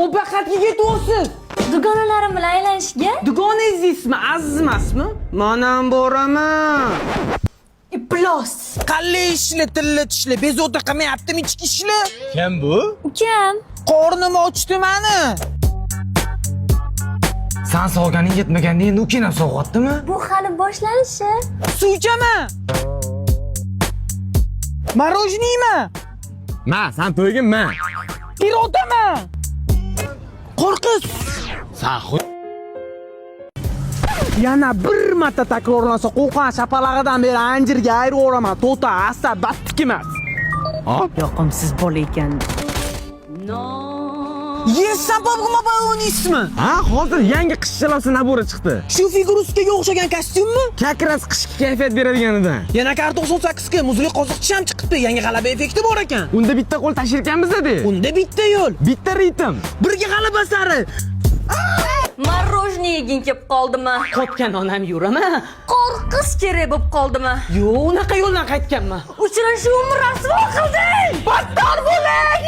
Opa, qayerga ketyapsiz? Dugonalarim bilan aylanishga. Dugonangiz ismi Aziz emasmi? Man ham boraman. Iflos. Qalli ishli, tilli tishli, bezovta qilmayaptimi ichki ishli? Kim bu? Ukam. Qornim ochdi mani. San sovganing yetmaganda endi ukang ham sovg'otdimi? Bu hali boshlanishi. Suv ichaman. Мороженое mi? Ma, san to'ygin ma. Pirotami? Qo'rqiz. San xuy. Yana bir marta takrorlansa, qo'qon shapalag'idan beri anjirga ayirib yuboraman. To'ta, asab, battik emas. Yoqimsiz bola ekan. Yessan PUBG Mobile o'ynaysizmi? Ha, hozir yangi qish shalasi набор i chiqdi. Shu figurustkaga o'xshagan kostyummi? Как раз qishki kayfiyat beradiganidan. Yana Kar 98 ga muzli qoziqchi ham chiqibdi. Yangi g'alaba effekti bor ekan. Unda bitta qo'l tashirkanmiz de. Unda bitta yo'l. Bitta ritm. Birga g'alaba sari. Мороженое yeging kelib qoldimi? Qotgan onam yuraman. Qo'rqiz kerak bo'lib qoldimi? Yo'q, unaqa yo'ldan qaytganman. Uchrashuvimni rasvo qilding! Battar bo'ling!